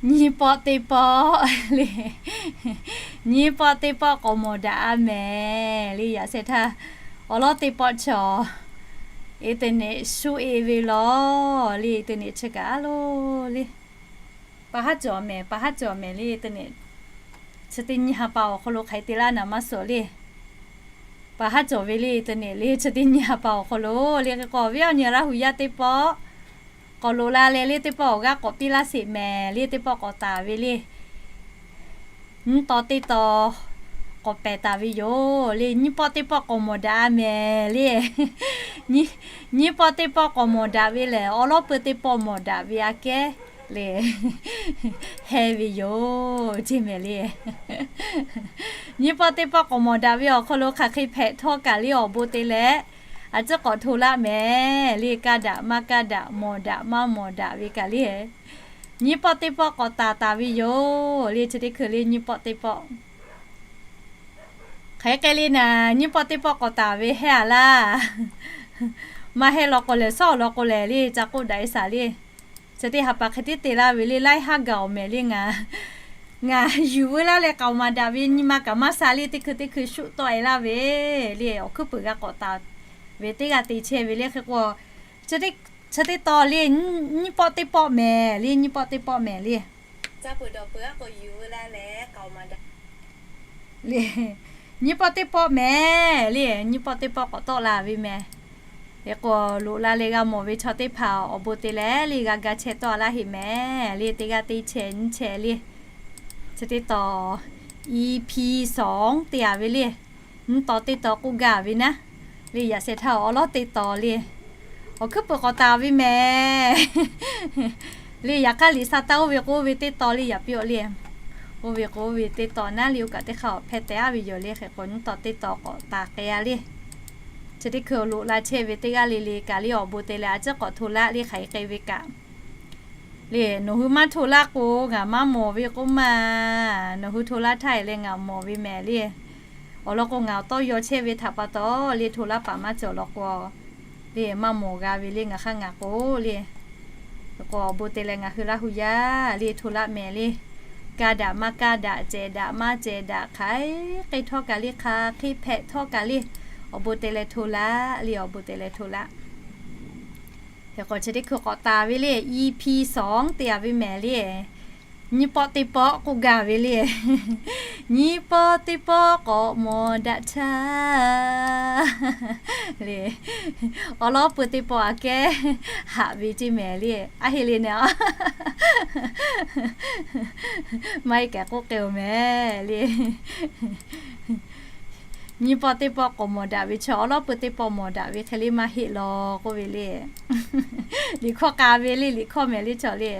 Nyiˇ pawˆ teˇ pawˆ le. Nyiˇ pawˆ teˇ pawˆ k'awꞈ mawˬ daꞈ a mehˍ le. Yaꞈ sheh htaˇ awˬ lawˉ teˇ pawˆ chaw internet shu e ve lawˬ le. Internet chi kaꞈ a lo le, pa haˉ cawˬ mehˍ, pa haˉ cawˬ mehˍ le. Internet chi teˇ nyi ha pa awˬ hk'aw lo hk'aˬ hk'e te laˇ naˍ maˇ suhˍ le. Pa haˉ cawˬ ve le. Internet le chi teˇ nyi ha pa awˬ hk'aw lo le. Hk'e k'o, awˬ viˉ awˬ nyi Laˇ hu yaˇ teˇ pawˆ k'awꞈ loꞈ la leh le, teˇ pawˆ awˬ g'aˇ k'awꞈ piˇ laˇ sheˍ mehˍ le. Teˇ pawˆ k'awꞈ taˍ ve le. Nyiˇ taw teˇ taw k'awꞈ pehˬ taˍ ve yoˬ le. Nyiˇ pawˆ teˇ pawˆ k'awꞈ mawˬ daꞈ a mehˍ le. Nyiˇ pawˆ teˇ pawˆ k'awꞈ mawˬ daꞈ ve lehˬ, awˬ lawˉ peuˬ teˇ pawˆ mawˬ daꞈ ve aꞈ kehˉ le, heh ve yoˬ ceˇ mehˍ le. Nyiˇ pawˆ teˇ pawˆ k'awꞈ mawˬ daꞈ ve awˬ hk'aw lo hk'aˬ hk'e hpehꞈ htawˇ kaꞈ le, awˬ bon te leh a ciˉ k'awꞈ hto laˇ mehˍ le. Kaˇ daꞈ maˇ kaˇ daꞈ, mawˬ daꞈ maˇ mawˬ daꞈ ve kaꞈ le, nyiˇ pawˆ teˇ pawˆ k'awꞈ taˍ taˍ ve yoˬ le. Chi teˇ hkui le nyiˇ pawˆ teˇ pawˆ hk'aˬ hk'e le naˍ, nyiˇ pawˆ teˇ pawˆ k'awꞈ taˍ ve heh a laˇ. Maˇ heh law k'o lehˬ, sawˉ awˬ lawn k'o lehˬ le, ca k'oˆ daꞈ e shaˍ le. Chi teˇ ha pa hk'e tiˉ te laˇ ve le, laiˉ haˉ gaˬ awˬ mehˍ le. Ngaˬ ngaˬ yuˬ veu laˇ leh k'aoˍ maˍ daꞈ ve nyi ma kaꞈ maˇ sha le. Teˇ hkui teˇ hkui shuˆ tawˆ e laˇ ve le. Awˬ hkuiˉ puiˍ g'a k'awꞈ taˍ ve teˇ g'aˇ te chehˇ ve le. Hk'e k'o, chi teˇ taw le, nyiˇ pawˆ teˇ pawˆ mehˍ le. Nyiˇ pawˆ teˇ pawˆ mehˍ le. Ca peuˬ dawˬ peuˬ a k'o yuˬ veu laˇ leh k'aoˍ maˍ daꞈ le. Nyiˇ pawˆ teˇ pawˆ mehˍ le. Nyiˇ pawˆ teˇ pawˆ k'awꞈ tawˆ la ve mehˍ. Hk'e k'o, loꞈ la leh g'a mawˬ ve chaw teˇ hpaˍ awˬ bon te leh le, g'a ga chehˇ tawˆ laˇ heˆ mehˍ le. Teˇ g'aˇ teˇ chehˇ nyiˇ chehˇ le. Chi teˇ taw EP sawˉ teˇ a ve le. Nyiˇ taw teˇ taw k'oˆ gaˇ ve naˉ le. Yaꞈ sheh htaˇ awˬ lawˉ teˇ taw le, awˬ hkuiˉ puiˍ k'awꞈ taˍ ve mehˍ le. Yaꞈ hk'aˇ liꞈ sa taˇ oˇ ve k'o, oˇ ve teˇ taw le yaꞈ piˇ awˬ le. Oˇ ve k'o, oˇ ve teˇ taw naˉ le, oˇ kaꞈ teˇ hk'aˇ awˬ hpehˇ teh aˉ ve yoˬ le. Hk'e k'o, nyiˇ taw teˇ taw k'awꞈ taˍ k'ai a le. Chi teˇ hkui awˬ loꞈ la chehˇ ve teˇ g'aˇ le le kaꞈ le, awˬ bon te leh a ciˉ k'awꞈ hto laˇ le, hk'aˬ hk'e k'ai ve kaꞈ le. Nawˬ hui maˇ hto laˇ k'o, ngaˬ maˇ mawˬ ve k'oˆ ma. Nawˬ hui hto laˇ htaˇ e leh ngaˬ mawˬ ve mehˍ le. Awˬ lawn k'o, ngaˬ awˬ tawˇ yaw chehˇ ve htaꞈ pa taw le, hto laˇ paˍ maˇ cawˬ law k'o le, maˇ mawˬ g'a ve le. Ngaˬ hk'aˇ ngaˬ k'o le, k'o awˬ bon te leh ngaˬ hui Laˇ hu yaˇ le hto laˇ mehˍ le. Kaˇ daꞈ maˇ kaˇ daꞈ, cehˬ daꞈ maˇ cehˬ daꞈ, hk'aˬ hk'e htawˇ kaꞈ le, hk'aˬ hk'e hpehꞈ htawˇ kaꞈ le, awˬ bon te leh hto laˇ le. Awˬ bon te leh hto laˇ. Hk'e k'o, chi teˇ hkui k'awꞈ taˍ ve le, EP sawˉ teˇ a ve mehˍ le. Nyiˇ pawˆ teˇ pawˆ k'oˆ gaˇ ve le. Nyiˇ pawˆ teˇ pawˆ k'awꞈ mawˬ daꞈ htaˇ le, awˬ lawˉ peuˬ teˇ pawˆ aꞈ kehˉ haꞈ ve ceˇ mehˍ le. A heˆ le naˍ, maˇ heˆ kaꞈ k'oˆ k'ai-oˬ mehˍ le. Nyiˇ pawˆ teˇ pawˆ k'awꞈ mawˬ daꞈ ve chaw awˬ lawˉ peuˬ teˇ pawˆ mawˬ daꞈ ve hk'e le maˇ heˆ law k'oˆ ve le. Liꞈ hkawˇ k'a ve le, liꞈ hkawˇ mehˍ le chaw le.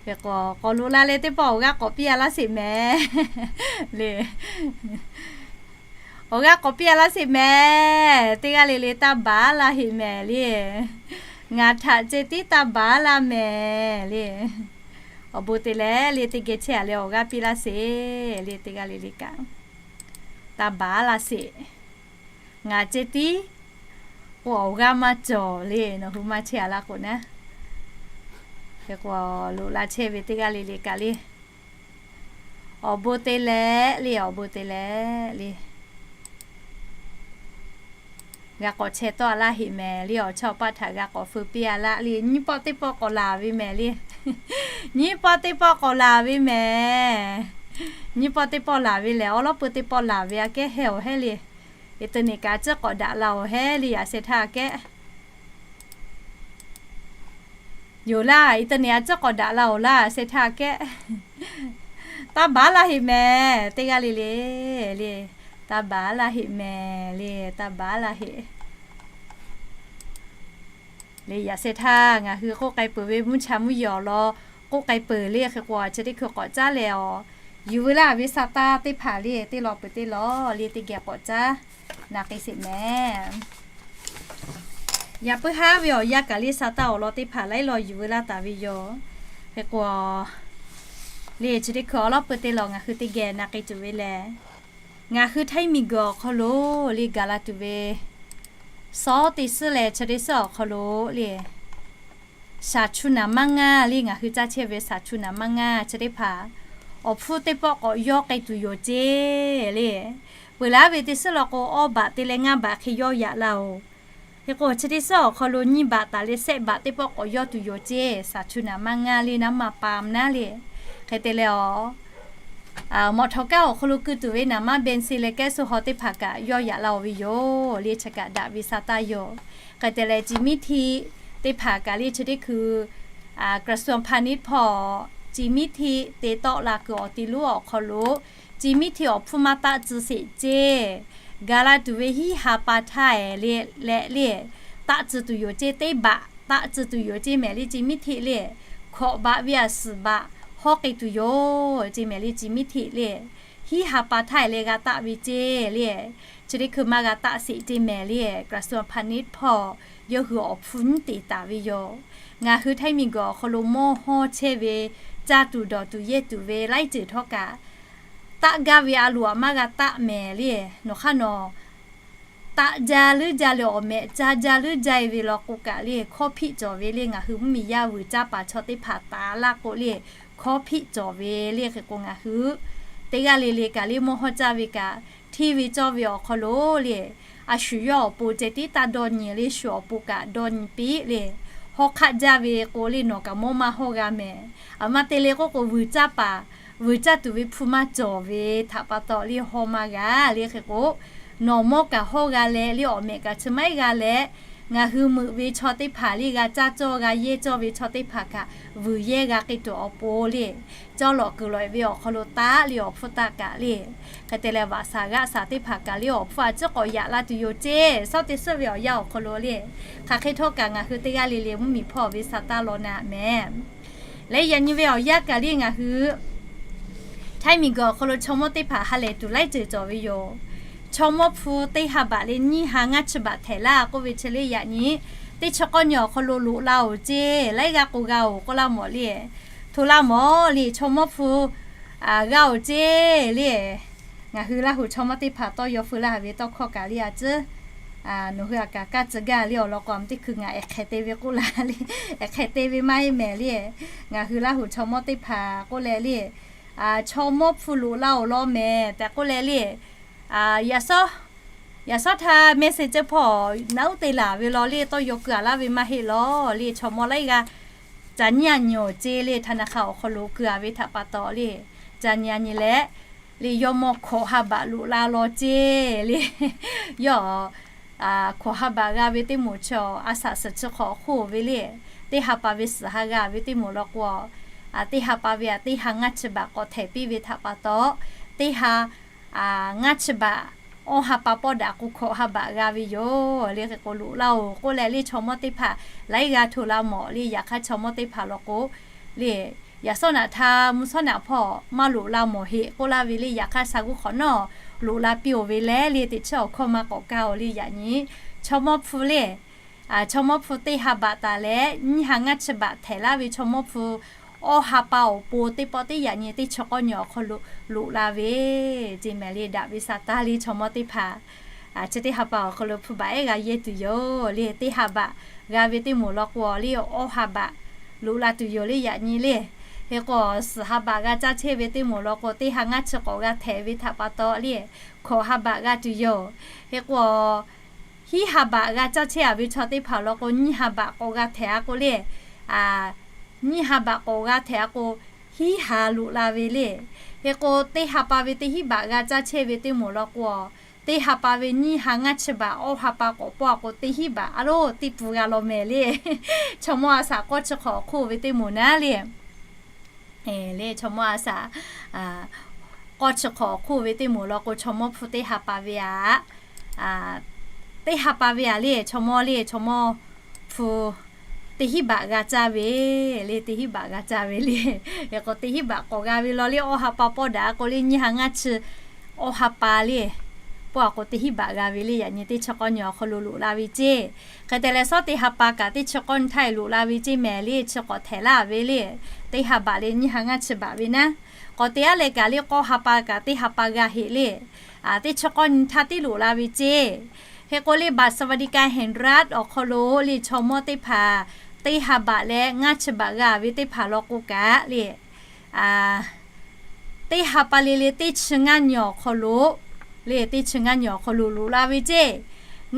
Hk'e k'o, k'awꞈ loꞈ la leh teˇ pawˆ awˬ g'aˇ k'awꞈ piˇ a laˇ sheˍ mehˍ le. Awˬ g'aˇ k'awꞈ piˇ a laˇ sheˍ mehˍ. Teˇ g'aˇ le le taˇ baˬ laˇ heˆ mehˍ le. Ngaˬ htaꞈ ceh tiˉ taˇ baˬ laˇ mehˍ le. Awˬ bon te leh le, teˇ geh chehˇ a leh awˬ g'aˇ piˇ laˇ sheˍ le. Teˇ g'aˇ le le kaꞈ taˇ baˬ laˇ sheˍ. Ngaˬ ceh tiˉ k'o awˬ g'aˇ maˇ cawˬ le. Nawˬ hui maˇ chehˇ a laˇ k'o naˉ. Hk'e k'o, loꞈ la chehˇ ve teˇ g'aˇ le le kaꞈ le, awˬ bon te leh le, awˬ bon te leh le, g'a k'awꞈ chehˇ tawˆ a laˇ heˆ mehˍ le. Awˬ chawˇ awˬ paˆ htaꞈ g'a k'awꞈ feu piˇ a laˇ le. Nyiˇ pawˆ teˇ pawˆ k'awꞈ laˬ ve mehˍ le. Nyiˇ pawˆ teˇ pawˆ k'awꞈ laˬ ve mehˍ. Nyiˇ pawˆ teˇ pawˆ laˬ ve lehˬ, awˬ lawˉ peuˬ teˇ pawˆ laˬ ve aꞈ kehˉ heh awˬ hehˉ le. Internet kaꞈ a ciˉ k'awꞈ daꞈ la awˬ hehˉ le, yaꞈ sheh htaˇ aꞈ kehˉ yoˬ laˇ. Internet a ciˉ k'awꞈ daꞈ la awˬ laˇ, sheh htaˇ aꞈ kehˉ taˇ baˬ laˇ heˆ mehˍ. Teˇ g'aˇ le le le, taˇ baˬ laˇ heˆ mehˍ le. Taˇ baˬ laˇ heˆ le. Yaꞈ sheh htaˇ ngaˬ hui k'oˆ k'ai peuˬ ve mvuhˇ cha mvuhˇ yaˬ awˬ lawn k'oˆ k'ai peuˬ le. Hk'e k'o, chi teˇ hkui k'awꞈ caˉ leh awˬ, yuˬ veu laˇ ve sa taˇ teˇ hpaˍ le, teˇ law peuˬ teˇ law le, teˇ geh k'awꞈ caˉ na k'ai sheˍ mehˍ. Yaꞈ puiˉ haˉ ve awˬ yanˇ kaꞈ le, sa taˇ awˬ lawn teˇ hpaˍ laiˉ law yuˬ veu laˇ taˍ ve yoˬ. Hk'e k'o, le chi teˇ hkui awˬ lawˉ peuˬ teˇ law ngaˬ hui teˇ geh na k'ai tuˬ ve lehˬ, ngaˬ hui htaiˇ miˬguiˬ awˬ hk'aw lo le gaˬ la tuˬ ve sawˉ teˇ suhˉ leh chi teˇ suhˉ awˬ hk'aw lo le, shaˍ chu naˍ maˇ ngaˇ le, ngaˬ hui caˇ chehˇ ve shaˍ chu naˍ maˇ ngaˇ chi teˇ hpaˍ awˬ hpfuhˇ teˇ pawˆ k'awꞈ yawˇ k'ai tuˬ yoˬ ceˇ le. Peuˬ laˇ ve teˇ suhˉ law k'o, awˇ baꞈ te leh ngaˇ baꞈ hk'e yawˇ yaꞈ la oˬ. Hk'e k'o, chi teˇ suhˉ awˬ hk'aw lo nyiˇ baꞈ taˍ leh shehˆ baꞈ teˇ pawˆ k'awꞈ yawˇ tuˬ yoˬ ceˇ, shaˍ chu naˍ maˇ ngaˇ le, naˉ maˇ pa naˉ le. Hk'e te leh a, mawꞈ htawꞈ kaˇ awˬ hk'aw lo keu tuˬ ve naˍ maˇ เบนซิน leh แก๊สโซฮอล์ teˇ hpaˍ kaꞈ yawˇ yaꞈ la oˬ ve yoˬ le, chi kaꞈ daꞈ ve sa taˇ yoˬ. Hk'e te leh จีมิตร teˇ hpaˍ kaꞈ le chi teˇ hkui กระทรวงพาณิชย์ hpawˇ จีมิตร te tawˆ la kuiˬ awˬ ti lonˉ awˬ hk'aw lo จีมิตร awˬ hpfuhˇ maˇ taˆ tcuh sheˍ ceˇ, ga la tuˬ ve hiˉ ha pa htaˇ e le leh le, taˆ tcuh tuˬ yoˬ ceˇ, teˇ baꞈ taˆ tcuh tuˬ yoˬ ceˇ mehˍ le จีมิตร le. Hkawꞈ baꞈ ve a suhˍ baꞈ hawˉ k'ai tuˬ yoˬ ceˇ mehˍ le จีมิตร le. Hiˉ ha pa htaˇ e leh g'a taˆ ve ceˇ le. Chi teˇ hkui maˇ g'a taˆ sheˍ ceˇ mehˍ le, กระทรวงพาณิชย์ hpawˇ yawˇ hui awˬ hpfuhˇ nyiˉ te taˍ ve yoˬ. Ngaˬ hui Htaiˇ miˬguiˬ awˬ hk'aw lo mawˇ hawˇ chehˇ ve, caˇ tuˬ dawˬ tuˬ yehˇ tuˬ ve laiˉ ceuˬ htawˇ kaꞈ, taˆ gaˇ ve a loꞈ aꞈ maˇ g'a taˆ mehˍ le. Nawˬ hk'aˇ nawˬ taˆ jaˇ leuˉ jaˇ leh awˬ mehꞈ caˇ jaˇ leuˉ jaˇ e ve law k'o kaꞈ le, hkawˇ hpiˆ cawˬ ve le. Ngaˬ hui mvuhˇmiˬ yaˇ vuiˬ caˇ paˍ chaw teˇ hpaˍ taˍ laˇ k'o le, hkawˇ hpiˆ cawˬ ve le. Hk'e k'o, ngaˬ hui teˇ g'aˇ le le kaꞈ le mawˇ hawˇ caˇ ve kaꞈ, hteˇ ve cawˇ ve awˬ hk'aw lo le, a shu yawˇ awˬ pon ceh tiˉ taˇ dawˇ nyi le, shu awˬ pon kaꞈ dawˇ nyi piˇ le. Hawˉ hk'aˆ jaˇ ve k'o le, nawˬ kaꞈ mawˇ maˇ hawˇ g'a mehˍ. Aˬ ma te le k'oˆ k'o, vuiˬ caˇ paˍ, vuiˬ caˇ tuˬ ve hpu maˇ cawˬ ve htaꞈ pa taw le hawˇ maˇ g'a le. Hk'e k'o, nawˬ mawˇ kaꞈ hawˇ g'a leh le, awˬ mehꞈ kaꞈ chi maiˉ g'a leh, ngaˬ hui meuꞈ ve chaw teˇ hpaˍ le, g'a caˇ cawˇ g'a yehˇ cawˇ ve chaw teˇ hpaˍ kaꞈ vuiˬ yehˇ g'a k'ai tuˬ awˬ pon le, cawˇ lawꞈ kuiˬ lawꞈ ve awˬ hk'aw lo taˆ le, awˬ hpfuhˇ taˆ kaꞈ le. Hk'e te leh, vaꞈ shaˍ g'aˆ shaˍ teˇ hpaˍ kaꞈ le awˬ hpfuhˇ a ciˉ k'awꞈ yaꞈ la tuˬ yoˬ ceˇ, shaˉ te suhˆ ve awˬ yanˇ awˬ hk'aw lo le. Hk'aˬ hk'e htawˇ kaꞈ ngaˬ hui teˇ g'aˇ le le mvuhˇmiˬ hpawˇ ve sa taˇ law na mehˍ. Leh yaꞈ nyi ve awˬ yanˇ kaꞈ le ngaˬ hui Htaiˇ miˬguiˬ awˬ hk'aw lo chaw mawˇ teˇ hpaˍ ha lehˬ tuˬ laiˉ ceuˬ cawˬ ve yoˬ. Chaw mawˇ hpu teˇ ha baꞈ le nyiˇ ha ngaˇ chi baꞈ htehꞈ laˇ k'oˆ ve chi le yaꞈ nyi, teˇ chi k'awˇ nyi awˬ hk'aw lo loꞈ la oˬ ceˇ, laiˉ g'aˇ k'o g'a oˬ k'oˆ laˇ mawˬ le. Hto laˇ mawˬ le, chaw mawˇ hpu g'a oˬ ceˇ le. Ngaˬ hui Laˇ huˍ chaw mawˇ teˇ hpaˍ tawˇ yaw feu laˇ ve tawˇ hkawˇ kaꞈ le a ciˉ nawˬ hui a kaꞈ kaˇ tcuh gaˇ le awˬ lawn k'o, teˇ hkui ngaˬ ehˍ hk'ehꞈ te ve k'oˆ la le, ehˍ hk'ehꞈ te ve maˇ heˆ mehˍ le. Ngaˬ hui Laˇ huˍ chaw mawˇ teˇ hpaˍ k'oˆ leh le, chaw mawˇ hpu loꞈ la oˬ law mehˍ tehꞈ k'oˆ leh le, yaꞈ shawˉ, yaꞈ shawˉ htaˇ message hpawˇ naˉ uˉ te laˬ ve law le, tawˇ yaw keu a laˇ ve maˇ heˆ law le. Chaw mawˇ laiˉ g'aˇ ca nyi a nyi awˬ ceˇ le, ธนาคาร awˬ hk'aw lo keu a ve htaꞈ pa taw le, ca nyi a nyi leh le, yawˇ mawˇ hkawꞈ ha baꞈ loꞈ la law ceˇ le. Yawˇ hkawꞈ ha baꞈ g'a ve teˇ moˍ chi a shaꞈ suhˍ chi hk'awꞈ hk'oˆ ve le, teˇ ha pa ve suhˍ ha g'a ve teˇ moˍ law k'o, teˇ ha pa ve a teˇ ha ngaˇ chi baꞈ k'awꞈ htehꞈ piˇ ve htaꞈ pa taw, teˇ ha ngaˇ chi baꞈ awˇ ha pa pawˆ daꞈ k'o hkawꞈ ha baꞈ g'a ve yoˬ le. Hk'e k'o loꞈ la oˬ k'oˆ leh le chaw mawˇ teˇ hpaˍ laiˉ g'aˇ hto la mawˬ le. Yaꞈ hk'aˇ chaw mawˇ teˇ hpaˍ law k'o le, yaꞈ shawˉ naꞈ htaˇ mvuhˇ shawˉ naꞈ hpawˇ maˇ loꞈ la mawˬ heꞈ k'oˆ laˇ ve le. Yaꞈ hk'aˇ sha g'uˇ hk'awꞈ nawˉ loꞈ la piˇ oˬ ve leh le, teꞈ chiˉ awˬ hkawˇ maˇ k'awꞈ kaˇ oˬ le. Yaꞈ nyi chaw mawˇ hpu le, chaw mawˇ hpu teˇ ha baꞈ taˍ leh nyiˇ ha ngaˇ chi baꞈ htehꞈ laˇ ve chaw mawˇ hpu awˇ ha pa awˬ pon teˇ pawˆ teˇ yaꞈ nyi teˇ chi k'awˇ nyi awˬ hk'aw lo loꞈ la ve ceˇ mehˍ le. Daꞈ ve sa taˇ le chaw mawˇ teˇ hpaˍ chi teˇ ha pa awˬ hk'aw lo hpu baꞈ ehˉ g'a yehˇ tuˬ yoˬ le. Teˇ ha baꞈ g'a ve teˇ moˍ law k'o le awˇ ha baꞈ loꞈ la tuˬ yoˬ le. Yaꞈ nyi le, hk'e k'o suhˍ ha baꞈ g'a caˇ chehˇ ve teˇ moˍ law k'o teˇ ha ngaˇ chi k'awꞈ g'a htehꞈ ve htaꞈ pa taw le, hkawꞈ ha baꞈ g'a tuˬ yoˬ. Hk'e k'o hiˉ ha baꞈ g'a caˇ chehˇ a ve chaw teˇ hpaˍ law k'o nyiˇ ha baꞈ k'awꞈ g'a htehꞈ a k'o le, nyiˇ ha baꞈ k'awꞈ g'a htehꞈ a k'o hiˉ ha loꞈ la ve le. Hk'e k'o teˇ ha pa ve teˇ hiˉ baꞈ g'a caˇ chehˇ ve teˇ moˍ law k'o, teˇ ha pa ve nyiˇ ha ngaˇ chi baꞈ awˇ ha pa k'awꞈ pawˆ a k'o teˇ hiˉ baꞈ a loˉ teˇ pun g'a law mehˍ le. Chaw mawˇ a shaꞈ k'awˇ chi hk'awꞈ hk'oˆ ve teˇ moˍ naˉ le le chaw mawˇ a shaꞈ k'awˇ chi hk'awꞈ hk'oˆ ve teˇ moˍ law k'o chaw mawˇ hpu teˇ ha pa ve a, teˇ ha pa ve a le chaw mawˇ le chaw mawˇ hpu teˇ hiˉ baꞈ g'a caˇ ve le, teˇ hiˉ baꞈ g'a caˇ ve le. Hk'e k'o teˇ hiˉ baꞈ k'awꞈ g'a ve law le awˇ ha pa pawˆ daꞈ a k'o le nyiˇ ha ngaˇ chi awˇ ha pa le pawˆ a k'o teˇ hiˉ baꞈ g'a ve le. Yaꞈ nyi teˇ chi k'awˇ nyi awˬ hk'aw lo loꞈ la ve ceˇ. Hk'e te leh shawˉ teˇ ha pa kaꞈ teˇ chi k'awˇ nyi htaˇ loꞈ la ve ceˇ mehˍ le. Chi k'awꞈ htehꞈ laˇ ve le, teˇ ha baꞈ le nyiˇ ha ngaˇ chi baꞈ ve naˉ. K'awꞈ te a leh kaꞈ le k'awˇ ha pa kaꞈ teˇ ha pa g'a heꞈ le. Teˇ chi k'awˇ nyi htaˇ tiˉ loꞈ la ve ceˇ. Hk'e k'o le บัตรสวัสดิการแห่งรัฐ awˬ hk'aw lo le chaw mawˇ teˇ hpaˍ teˇ ha baꞈ leh ngaˇ chi baꞈ g'a ve teˇ hpaˍ law k'o kaꞈ le, teˇ ha pa le le teˇ chi ngaˇ nyi awˬ hk'aw lo le, teˇ chi ngaˇ nyi awˬ hk'aw lo loꞈ la ve ceˇ.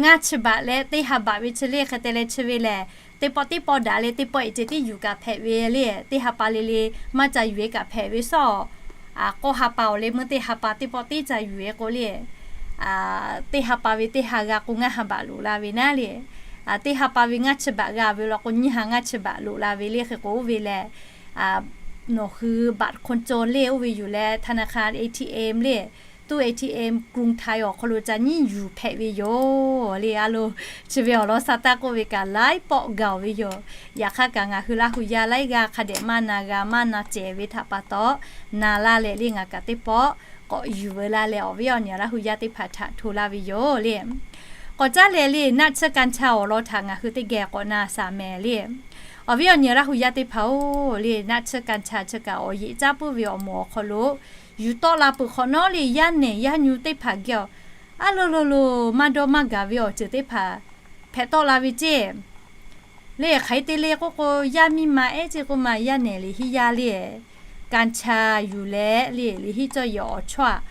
Ngaˇ chi baꞈ leh teˇ ha baꞈ ve chi le hk'e te leh chi ve lehˬ, teˇ pawˆ teˇ pawˆ daꞈ leh teˇ pawˆ e ceh tiˉ yuˬ kaꞈ hpehꞈ ve le. Teˇ ha pa le le maˇ ca yuˬ e kaꞈ hpehꞈ ve sawˉ. K'awˇ ha pa awˬ leh meuˇ teˇ ha pa teˇ pawˆ tiˉ ca yuˬ e k'o le, teˇ ha pa ve teˇ ha g'a k'o ngaˇ ha baꞈ loꞈ la ve naˉ le. Teˇ ha pa ve ngaˇ chi baꞈ g'a ve law k'o nyiˇ ha ngaˇ chi baꞈ loꞈ la ve le. Hk'e k'o oˇ ve lehˬ, nawˬ hui บัตรคนจน le oˇ ve yuˬ leh ธนาคาร เอทีเอ็ม le, ตู้ เอทีเอ็ม กรุงไทย awˬ hk'aw lo ca nyiˉ yuˬ hpehꞈ ve yoˬ le. A lo, chi ve awˬ lawn sa taˇ k'oˆ ve kaꞈ laiˉ pawˆ gaˬ ve yoˬ. Yaꞈ hk'aˇ kaꞈ ngaˬ hui Laˇ hu yaˇ laiˉ g'aˇ hk'a dehꞈ maˇ na g'a maˇ na cehˬ ve htaꞈ pa taw, na laˇ leh le ngaˬ kaꞈ teˇ pawˆ k'awꞈ yuˬ veu laˇ leh awˬ viˉ awˬ nyi Laˇ hu yaˇ teˇ hpaˍ htaꞈ hto laˇ ve yoˬ le. K'awꞈ caˉ leh le naˆ tsuhˇ กัญชา awˬ lawn htaꞈ ngaˬ hui teˇ geh k'awꞈ na shaˍ mehˍ le. Awˬ viˉ awˬ nyi Laˇ hu yaˇ teˇ hpaˍ-oˬ le, naˆ tsuhˇ กัญชา chi kaꞈ awˬ yeꞈ caˇ puiˉ ve awˬ moˍ awˬ hk'aw lo yuˬ tawˆ la peuˬ hk'awꞈ nawˉ le, yaˇ nehˬ yaˇ nyu teˇ hpaˍ geh awˬ, a lo lo lo maˇ dawˇ maˇ gaˬ ve awˬ ceuˬ teˇ hpaˍ hpehꞈ tawˆ la ve ceˇ. Le hk'aˬ hk'e te le k'oˆ k'o, yaˇ miˇ ma ehˉ ceˇ k'oˆ ma yaˇ nehˬ liꞈ hiˆ yaˇ le, กัญชา yuˬ leh le liꞈ hiˆ cawˇ yehˬ awˬ chawˇ aꞈ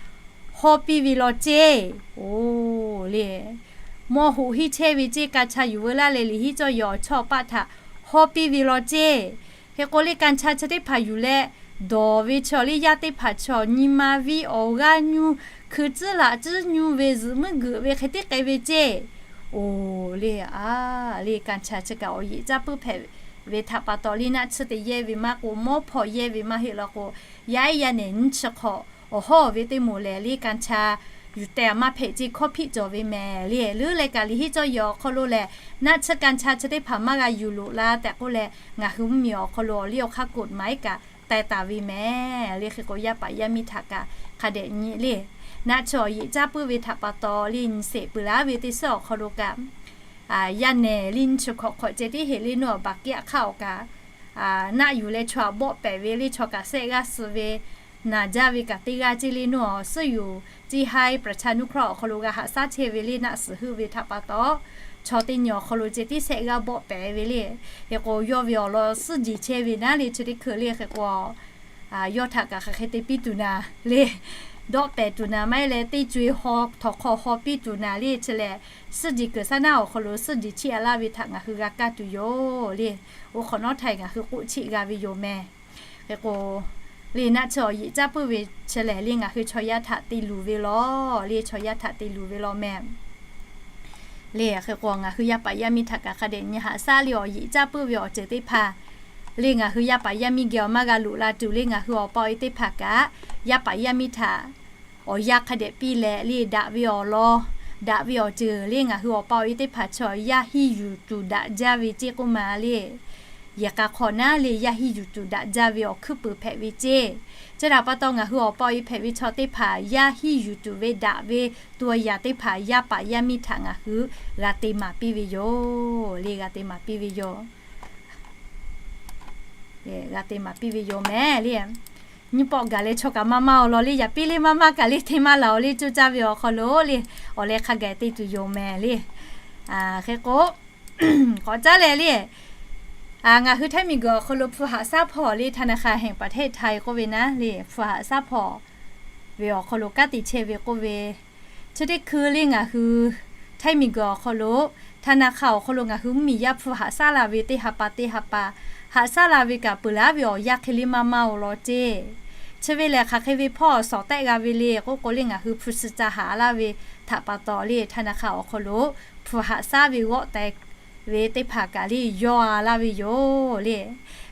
hawˇ piˇ ve law ceˇ. Oˬ le, mawˇ hoꞈ hiˆ chehˇ ve ceˇ. กัญชา yuˬ veu laˇ leh liꞈ hiˆ cawˇ yehˬ awˬ chawˇ paˆ htaꞈ hawˇ piˇ ve law ceˇ. Hk'e k'o le กัญชา chi teˇ hpaˍ yuˬ leh dawˬ ve chaw le yaˇ teˇ hpaˍ chaw nyi ma viˇ awˬ g'aˇ nyu, hkui tcuhˉ laꞈ tcuhˉ nyu ve, zuhꞈ muiˉ geuꞈ ve hk'e teˇ k'ai ve ceˇ. Oˬ le, a le กัญชา chi kaꞈ awˬ yeꞈ caˇ puiˉ hpehꞈ ve htaꞈ pa taw le naˆ tsuhˇ te yehˇ ve maˇ k'o, mawˇ hpaw yehˇ ve maˇ heˆ law k'o, yaˇ ehˉ yaˇ nehˬ nyiˇ chi hk'awꞈ awˬ hawˉ ve teˇ moˍ lehˬ le กัญชา yuˬ tehꞈ maˇ hpehꞈ ceˇ, hkawˇ hpiˆ cawˬ ve mehˍ le. Leuˉ leh kaꞈ liꞈ hiˆ cawˇ yehˬ awˬ hk'aw lo lehˬ naˆ tsuhˇ กัญชา chi teˇ hpaˍ maˇ g'a yuˬ loꞈ la tehꞈ k'oˆ leh, ngaˬ hui mvuhˇmiˬ awˬ hk'aw lo awˬ liˇ awˬ hk'aˇ กฎหมาย kaꞈ teh taˍ ve mehˍ le. Hk'e k'o yaˇ paˍ yaˇ miˇ htaꞈ kaꞈ hk'a dehꞈ nyi le, naˆ tsuhˇ awˬ yeꞈ caˇ puiˉ ve htaꞈ pa taw le nyi sheˍ peuˬ laˇ ve teˇ suhˉ awˬ hk'aw lo kaꞈ, yaˇ nehˬ le nyiˇ chi hk'awꞈ hk'awꞈ ceh tiˉ heꞈ le nawˬ aꞈ baˬ kehˉ aꞈ hk'aˇ awˬ kaꞈ naˆ yuˬ leh chaw aꞈ bawˆ pehˍ ve le, chaw kaꞈ sehˆ g'aˇ suh ve, naˬ jaˇ ve kaꞈ teˇ g'aˇ ceˇ le nawˬ aꞈ suhˉ yoˬ. Ceˇ haiˉ ประชานุเคราะห์ awˬ hk'aw lo g'a haꞈ shaˉ chehˇ ve le naˆ suhˍ heuˆ ve htaꞈ pa taw, chaw teˇ nyi awˬ hk'aw lo ceh tiˉ sehˆ g'aˇ bawˆ pehˍ ve le. Hk'e k'o yawˇ ve awˬ lawn suhˉ jeˬ chehˇ ve naˉ le chi teˇ hkui le hk'e k'o, yawˇ htaꞈ kaꞈ hk'aˬ hk'e te piˇ tuˬ naˍ le, dawˆ pehˍ tuˬ naˍ maˇ heˆ leh teˇ co-e haw htawnˍ hk'aw haw piˇ tuˬ naˍ le chi lehˬ, suhˉ jeˬ kuiˬ saˉ naˉ awˬ hk'aw lo suhˉ jeˬ chiˇ a laˇ ve htaꞈ ngaˬ hui g'a kaˇ tuˬ yoˬ le. Oˇ hk'awꞈ nawˉ htaiˍ ngaˬ hui k'oˆ chiˆ g'a ve yoˬ mehˍ. Hk'e k'o, le naˆ tsuhˇ awˬ yeꞈ caˇ puiˉ ve chi lehˬ le ngaˬ hui chaw yaˇ htaꞈ te luˬ ve law le, chaw yaˇ htaꞈ te luˬ ve law mehˍ. Le hk'e k'o ngaˬ hui yaˇ paˍ yaˇ miˇ htaꞈ kaꞈ hk'a dehꞈ nyi haꞈ shaˉ le awˬ yeꞈ caˇ puiˉ ve awˬ ceuˬ teˇ hpaˍ le ngaˬ hui yaˇ paˍ yaˇ miˇ geh awˬ maˇ g'a loꞈ la tuˬ le ngaˬ hui awˬ pa awˬ e teˇ hpaˍ kaꞈ yaˇ paˍ yaˇ miˇ htaꞈ awˬ yanˇ hk'a dehꞈ piˇ leh le daꞈ ve awˬ lawn, daꞈ ve awˬ ceuˬ le ngaˬ hui awˬ pa awˬ e teˇ hpaˍ chaw yaˇ hiˇ yuˬ tuˬ daꞈ jaˇ ve ceˇ k'oˆ ma le. Yehˬ k'a hk'awꞈ naˉ le yaˇ hiˇ yuˬ tuˬ daꞈ jaˇ ve awˬ hkuiˉ puiˍ hpehꞈ ve ceˇ. Chi htaꞈ pa taw ngaˬ hui awˬ pa awˬ e hpehꞈ ve chaw teˇ hpaˍ yaˇ hiˇ yuˬ tuˬ ve daꞈ ve tuˬ yaꞈ teˇ hpaˍ yaˇ paˍ yaˇ miˇ htaꞈ ngaˬ hui g'a te maˍ piˇ ve yoˬ le, g'a te maˍ piˇ ve yoˬ. G'a te maˍ piˇ ve yoˬ mehˍ le. Nyiˇ pawˆ gaˬ leh chaw kaꞈ maˇ maˇ-oˬ law le, yaꞈ piˇ le maˇ maˇ kaꞈ le te maˇ laˬ-oˬ le, coˇ caˇ ve awˬ hk'aw lo le awˬ leh hk'a gaˬ te tuˬ yoˬ mehˍ le. Hk'e k'o, k'awꞈ caˉ leh le, ngaˬ hui htaiˇ miˬguiˬ awˬ hk'aw lo hpu haꞈ shaˉ hpawˇ le ธนาคารแห่งประเทศไทย k'oˆ ve naˉ le hpu haꞈ shaˉ hpawˇ ve awˬ hk'aw lo kanˉ te chehˇ ve k'oˆ ve, chi teˇ hkui le ngaˬ hui htaiˇ miˬguiˬ awˬ hk'aw lo ธนาคาร awˬ hk'aw lo ngaˬ hui mvuhˇmiˬ yaˇ hpu haꞈ shaˉ la ve teˇ ha pa teˇ ha pa haꞈ shaˉ la ve kaꞈ peuˬ laˇ ve awˬ yanˇ hk'e le maˇ maˇ-oˬ law ceˇ. Chi ve lehˬ hk'aˬ hk'e ve hpawˇ shawˍ tehˆ g'a ve le k'oˆ k'o le ngaˬ hui hpu suh ca haꞈ laˇ ve htaꞈ pa taw le ธนาคาร awˬ hk'aw lo hpu haꞈ shaˉ ve g'awˆ teh ve teˇ hpaˍ kaꞈ le yawˇ a laˇ ve yoˬ le.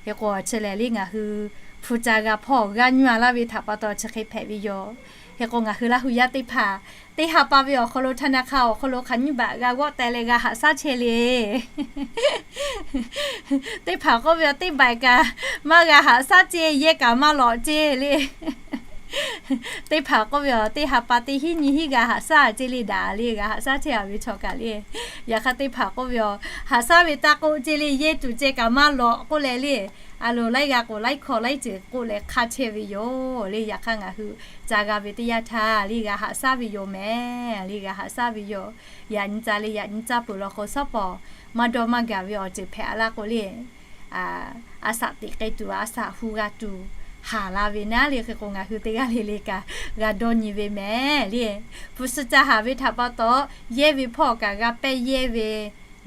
Hk'e k'o chi lehˬ le ngaˬ hui hpu ca g'a hpawˇ g'a nyu a laˇ ve htaꞈ pa taw chi hk'e hpehꞈ ve yoˬ. Hk'e k'o ngaˬ hui Laˇ hu yaˇ teˇ hpaˍ teˇ ha pa ve awˬ hk'aw lo ธนาคาร awˬ hk'aw lo hk'aˬ nyiˇ baꞈ g'a g'awˆ teh leh g'a haꞈ shaˉ chehˇ le. Teˇ hpaˍ k'oˆ ve teˇ baꞈ kaꞈ maˇ g'a haꞈ shaˉ ceˇ, yehˇ kaꞈ maˇ lawꞈ ceˇ le. Teˇ hpaˍ k'oˆ ve aˬ, teˇ ha pa teˇ hinˉ nyiˇ hinˉ g'a haꞈ shaˉ ce le daꞈ le, g'a haꞈ shaˉ chehˇ a ve chaw kaꞈ le. Yaꞈ hk'aˇ teˇ hpaˍ k'oˆ ve aˬ, haꞈ shaˉ ve taˇ k'oˆ ce le, yehˇ tuˬ ceh kaꞈ maˇ lawꞈ k'oˆ leh le. A loˍ laiˉ g'a k'oˍ laiˉ hkawˇ laiˉ ceuˬ k'oˆ leh hk'a chehˇ ve yoˬ le. Yaꞈ hk'aˇ ngaˬ hui ca g'a ve teˇ yanˇ htaˇ le g'a haꞈ shaˉ ve yoˬ mehˍ, le g'a haꞈ shaˉ ve yoˬ. Yaꞈ nyi ca le yaꞈ nyi caˇ peuˬ law k'o shawˉ pawˍ maˇ dawˇ maˇ gaˬ ve awˬ ceuˬ hpehꞈ a laˇ k'o le, a shaꞈ teꞈ k'ai tuˬ, a shaꞈ hu g'a tuˬ haˍ la ve naˉ le. Hk'e k'o ngaˬ hui teˇ g'aˇ le le kaꞈ g'a dawˇ nyi ve mehˍ le. Hpu shi ca haˍ ve htaꞈ pa taw, yehˇ ve hpawˇ kaꞈ g'a pehˇ yehˇ ve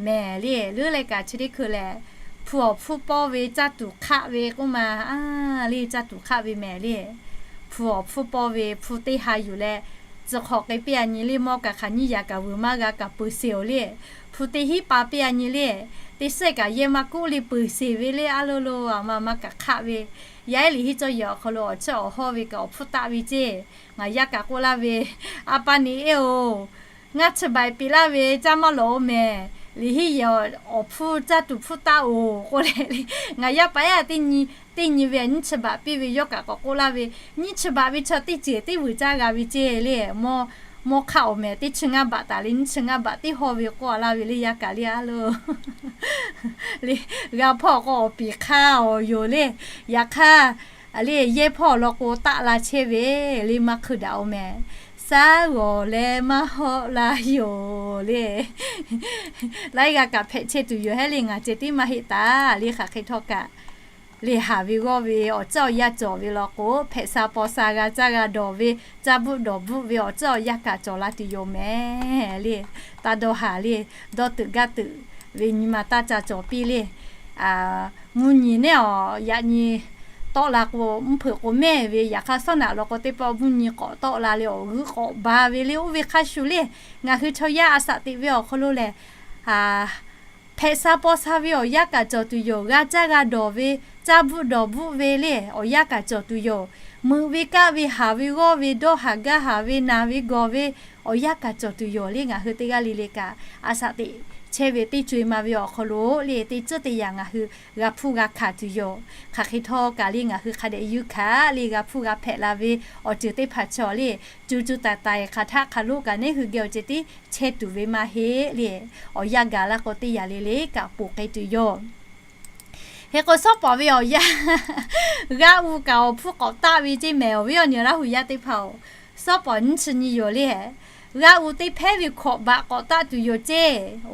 mehˍ le. Leuˉ leh kaꞈ chi teˇ hkui lehˬ, hpu awˬ hpfuhˇ pawˇ ve caˇ tuˬ hk'aˆ ve k'oˆ ma, a le caˇ tuˬ hk'aˆ ve mehˍ le. Hpu awˬ hpfuhˇ pawˇ ve hpu teˇ ha yuˬ leh, tcuh hk'awꞈ k'ai piˇ a nyi le, mawˇ kaꞈ hk'aˬ nyiˇ yaꞈ kaꞈ vuiˬ maˇ g'a kaꞈ peuˬ sheˍ oˬ le. Hpu teˇ hinˉ pa piˇ a nyi le, teˇ shehˆ kaꞈ yehˇ maˇ kuˉ le peuˬ sheˍ ve le. A lo lo a ma ma kaꞈ hk'aˆ ve, yaˇ ehˉ liꞈ hiˉ cawˇ yehˬ awˬ hk'aw lo awˬ chiˇ awˬ hawˇ ve kaꞈ awˬ hpfuhˇ taˆ ve ceˇ. Ngaˬ yaˇ kaꞈ k'oˆ laˇ ve, A pa neꞈ eˉ oˬ, ngaˇ chi baꞈ piˍ laˇ ve caˇ maˇ lawꞈ oˬ mehˍ. Liꞈ hiˉ yehˬ awˬ hpfuhˇ caˇ tuˬ hpfuhˇ taˆ oˬ k'oˆ leh le, ngaˬ yaˇ pa ehˉ teˇ nyi, teˇ nyi ve nyiˇ chi baꞈ piˇ ve yawˇ kaꞈ k'awꞈ k'oˆ laˇ ve, nyiˇ chi baꞈ ve chaw teˇ ceuˬ teˇ vuiˬ caˇ g'a ve ceˇ le. Mawˇ hk'aˆ awˬ mehˍ teˇ chi ngaˇ baꞈ taˍ le, nyiˇ chi ngaˇ baꞈ teˇ hawˇ ve k'oˆ a laˇ ve le. Yaˇ kaꞈ le a lo le, g'a hpawˇ k'o awˬ piˍ hk'aˇ awˬ yoˬ le. Yaꞈ hk'aˇ, a le yehˇ hpawˇ law k'o taˆ la chehˇ ve le, maˇ hkui daꞈ oˬ mehˍ. Saˉ g'awˬ leh maˇ hawˆ la yoˬ le. Laiˉ g'a kaꞈ hpehꞈ chehˇ tuˬ yoˬ hehˉ le, ngaˬ ceh tiˉ maˇ heˆ taˍ le. Hk'aˬ hk'e htawˇ kaꞈ le haˍ ve g'awˇ ve awˬ tcuhˉ awˬ yanˇ cawˬ ve law k'o, hpehꞈ sha paw sha g'a caˇ g'a dawˬ ve, caˇ bvuhˆ dawˬ bvuhˆ ve awˬ tcuhˉ awˬ yanˇ kaꞈ cawˬ la tuˬ yoˬ mehˍ le. Taˇ dawˇ haˍ le, dawˇ tuiꞈ gaˇ tuiꞈ ve nyi ma taˇ ca cawˬ piˇ le. Mvuhˇ nyi neˉ awˬ yaꞈ nyi tawˆ la k'o, mvuhˇ hpeuꞈ k'o mehˇ ve, yaꞈ hk'aˇ shawˉ naꞈ law k'o teˇ pawˆ mvuhˇ nyi k'awꞈ tawˆ la le, awˬ g'euˆ k'awꞈ ba ve le. Oˇ ve hk'a shuˍ le, ngaˬ hui chaw yaˇ a shaꞈ teꞈ ve awˬ hk'aw lo lehˬ, hpehꞈ sha paw sha ve awˬ yanˇ kaꞈ cawˬ tuˬ yoˬ. G'a caˇ g'a dawˬ ve, caˇ bvuhˆ dawˬ bvuhˆ ve le awˬ yanˇ kaꞈ cawˬ tuˬ yoˬ. Meuꞈ ve kaˆ ve, haˍ ve g'awˇ ve, dawˇ haˍ gaˇ haˍ ve, naˬ ve gawˬ ve awˬ yanˇ kaꞈ cawˬ tuˬ yoˬ le. Ngaˬ hui teˇ g'aˇ le le kaꞈ a shaꞈ teꞈ chehˇ ve teˇ co e ma ve awˬ hk'aw lo le, teˇ tcuhˉ teˇ yanˇ ngaˬ hui g'a hpuˇ g'a hkanˍ tuˬ yoˬ. Hk'aˬ hk'e htawˇ kaꞈ le, ngaˬ hui hk'a dehꞈ yuˇ hkanˍ le, g'a hpuˇ g'a hpehꞈ la ve awˬ ceuˬ teˇ hpaˍ chaw le, co co taiˍ taiˍ hk'aˬ htaˆ hk'aˬ lonˉ kaꞈ neˉ hui geh awˬ ceh tiˉ chehˇ tuˬ ve maˇ heˆ le. Awˬ yanˇ gaˬ la k'o teˇ yanˇ le le kaꞈ ponˬ k'ai tuˬ yoˬ. Hk'e k'o shawˉ pawˍ ve awˬ yanˇ g'aˇ u kaꞈ awˬ hpfuhˇ k'awꞈ taˆ ve ceˇ mehˍ. Awˬ viˉ awˬ nyi Laˇ huˍ yaˇ teˇ hpaˍ-oˬ, shawˉ pawˍ nyiˇ chi nyi yoˬ le. G'aˇ u teˇ hpehˇ ve hkawꞈ baꞈ k'awꞈ taˆ tuˬ yoˬ ceˇ.